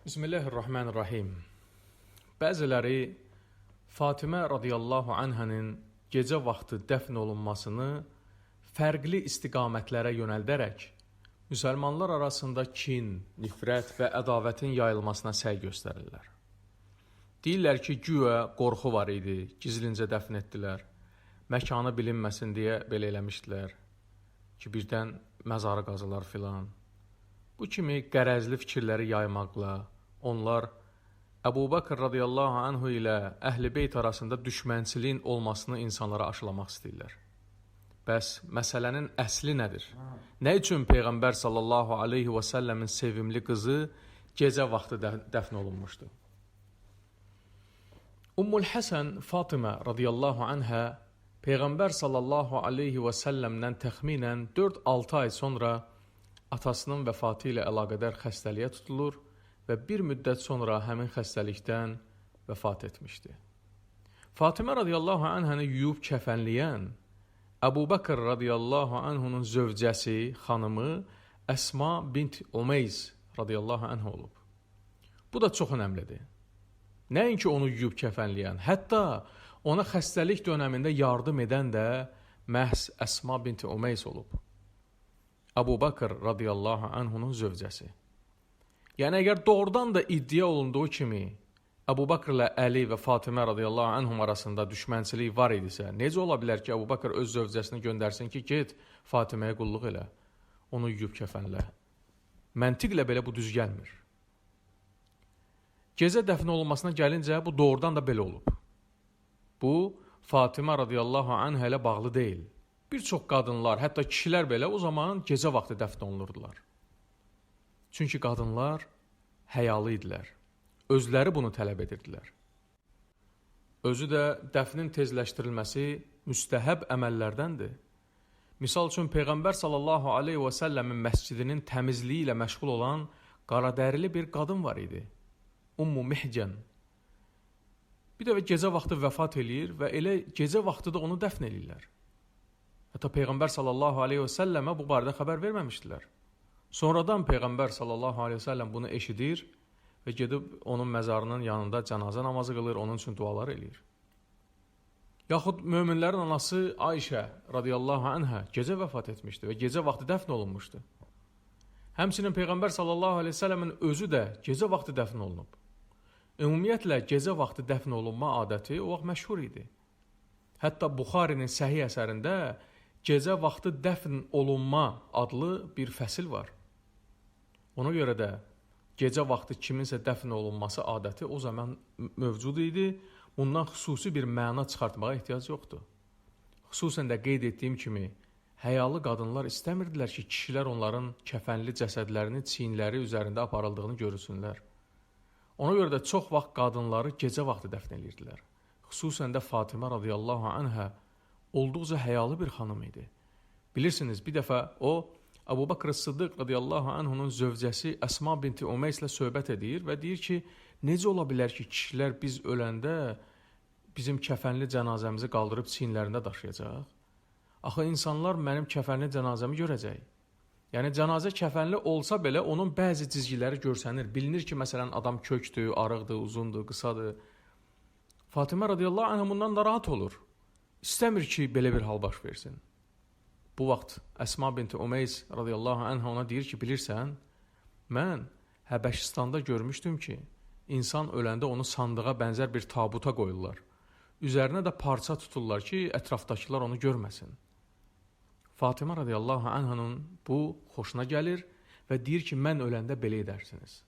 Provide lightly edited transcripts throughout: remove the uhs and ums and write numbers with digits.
Bismillahirrahmanirrahim. Bəziləri Fatimə radiyallahu anhənin gecə vaxtı dəfn olunmasını fərqli istiqamətlərə yönəldərək müsəlmanlar arasında kin, nifrət və ədavətin yayılmasına səy göstərirlər. Deyirlər ki, güya qorxu var idi, gizlincə dəfn etdilər. Məkanı bilinməsin deyə belə eləmişdilər ki, birdən məzarı qazılar filan. Bu kimi qərəzli fikirləri yaymaqla onlar Əbu Bəkr radiyallahu anhu ilə Əhl-i Beyt arasında düşmənçiliyin olmasını insanlara aşılamaq istəyirlər. Bəs məsələnin əsli nədir? Nə üçün Peyğəmbər sallallahu aleyhi və səlləmin sevimli qızı gecə vaxtı dəfn olunmuşdu? Ummul Həsən Fatimə radiyallahu anhə Peyğəmbər sallallahu aleyhi və səlləmdən təxminən 4-6 ay sonra atasının vəfatı ilə əlaqədar xəstəliyə tutulur və bir müddət sonra həmin xəstəlikdən vəfat etmişdi. Fatimə radiyallahu anhəni yuyub kəfənləyən Əbu Bəkr radiyallahu anhunun zövcəsi, xanımı Əsma bint Umeyz radiyallahu anhə olub. Bu da çox önəmlidir. Nəinki onu yuyub kəfənləyən, hətta ona xəstəlik dönəmində yardım edən də məhz Əsma bint Umeyz olub. Əbu Bəkr radiyallahu anhunun zövcəsi. Yəni əgər doğrudan da iddia olunduğu kimi Əbu Bəkrlə Əli və Fatimə radiyallahu anhum arasında düşmənçilik var idisə, necə ola bilər ki, Əbu Bəkr öz zövcəsini göndərsin ki, get Fatiməyə qulluq elə, onu yuyub kəfənlə? Məntiqlə belə bu düz gəlmir. Gecə dəfn olunmasına gəlincə, bu doğrudan da belə olub. Bu, Fatimə radiyallahu anhə ilə bağlı deyil. Bir çox qadınlar, hətta kişilər belə o zaman gecə vaxtı dəfn olunurdular. Çünki qadınlar həyalı idilər. Özləri bunu tələb edirdilər. Özü də dəfnin tezləşdirilməsi müstəhəb əməllərdəndir. Misal üçün, Peyğəmbər sallallahu aleyhi və səlləmin məscidinin təmizliyi ilə məşğul olan qaradərili bir qadın var idi. Ummu Mihcən. Bir dəfə gecə vaxtı vəfat eləyir və elə gecə vaxtı da onu dəfn eləyirlər. Hətta Peyğəmbər sallallahu aleyhi və səlləmə bu barədə xəbər verməmişdilər. Sonradan Peyğəmbər sallallahu aleyhi və səlləm bunu eşidir və gedib onun məzarının yanında cənazə namazı qılır, onun üçün dualar eləyir. Yaxud möminlərin anası Ayşə radiyallahu anhə gecə vəfat etmişdi və gecə vaxtı dəfn olunmuşdu. Həmçinin Peyğəmbər sallallahu aleyhi və səlləmin özü də gecə vaxtı dəfn olunub. Ümumiyyətlə, gecə vaxtı dəfn olunma adəti o vaxt məşhur idi. Hətta Buxarinin səhih əsərində gecə vaxtı dəfn olunma adlı bir fəsil var. Ona görə də gecə vaxtı kiminsə dəfn olunması adəti o zaman mövcud idi. Bundan xüsusi bir məna çıxartmağa ehtiyac yoxdur. Xüsusən də qeyd etdiyim kimi, həyalı qadınlar istəmirdilər ki, kişilər onların kəfənli cəsədlərini çiyinləri üzərində aparıldığını görürsünlər. Ona görə də çox vaxt qadınları gecə vaxtı dəfn edirdilər. Xüsusən də Fatimə radiyallahu anhə olduqca həyalı bir xanım idi. Bilirsiniz, bir dəfə o, Əbu Bəkr Sıddıq radiyallahu anhunun zövcəsi Əsma binti Umeyslə söhbət edir və deyir ki, necə ola bilər ki, kişilər biz öləndə bizim kəfənli cənazəmizi qaldırıb çiyinlərində daşıyacaq? Axı insanlar mənim kəfənli cənazəmi görəcək. Yəni cənazə kəfənli olsa belə onun bəzi cizgiləri görsənir. Bilinir ki, məsələn, adam kökdür, arıqdır, uzundur, qısadır. Fatimə radiyallahu anhə bundan narahat olur. İstəmir ki, belə bir hal baş versin. Bu vaxt Əsma binti Umeyz radiyallahu anhə ona deyir ki, bilirsən, mən Həbəşistanda görmüşdüm ki, insan öləndə onu sandığa bənzər bir tabuta qoyurlar. Üzərinə də parça tuturlar ki, ətrafdakılar onu görməsin. Fatimə radiyallahu anhının bu xoşuna gəlir və deyir ki, mən öləndə belə edərsiniz.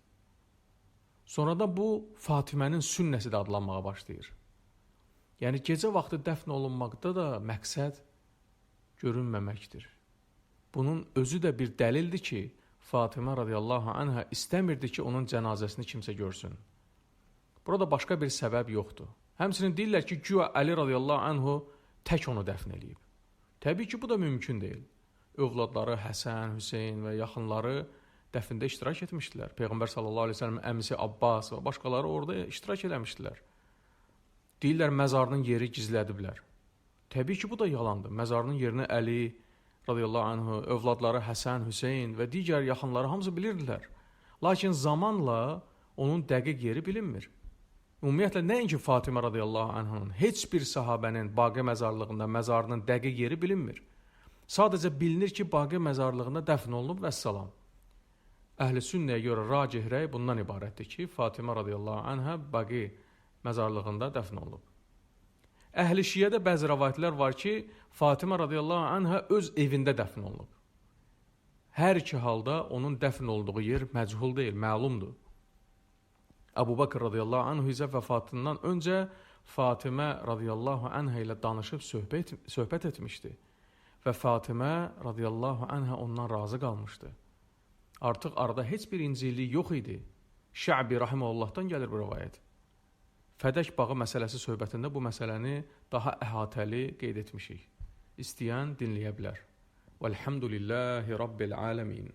Sonra da bu Fatimənin sünnəsi də adlanmağa başlayır. Yəni gecə vaxtı dəfn olunmaqda da məqsəd görünməməkdir. Bunun özü də bir dəlildir ki, Fatimə radiyallahu anhə istəmirdi ki, onun cənazəsini kimsə görsün. Burada başqa bir səbəb yoxdur. Həmçinin deyirlər ki, güya Əli radiyallahu anhu tək onu dəfn eləyib. Təbii ki, bu da mümkün deyil. Övladları Həsən, Hüseyn və yaxınları dəfində iştirak etmişdilər. Peyğəmbər sallallahu əleyhi və səlləm əmisi Abbas və başqaları orada iştirak eləmişdilər. Deyirlər məzarının yeri gizlədiblər. Təbii ki, bu da yalandır. Məzarının yerini Əli radiyallahu anhu, övladları Həsən, Hüseyn və digər yaxınları hamısı bilirdilər. Lakin zamanla onun dəqiq yeri bilinmir. Ümumiyyətlə, nəinki Fatimə radiyallahu anhanın, heç bir sahabənin Baqi məzarlığında məzarının dəqiq yeri bilinmir. Sadəcə bilinir ki, Baqi məzarlığında dəfn olunub vəssalam. Əhl-i sünnəyə görə racih rəy bundan ibarətdir ki, Fatimə radiyallahu anhə Baqi məzarlığında dəfn olunub. Əhl-i şiədə bəzi rəvayətlər var ki, Fatimə radiyallahu anhə öz evində dəfn olunub. Hər iki halda onun dəfn olduğu yer məchul deyil, məlumdur. Əbu Bakr radiyallahu anhu isə vəfatından öncə Fatimə radiyallahu anhə ilə danışıb söhbət etmişdi və Fatimə radiyallahu anhə ondan razı qalmışdı. Artıq arada heç bir incilik yox idi. Şə'bi rahiməhullahdan gəlir bu rəvayət. Fədək bağı məsələsi söhbətində bu məsələni daha əhatəli qeyd etmişik. İstəyən dinləyə bilər. Vəlhamdülillahi Rabbil aləmin.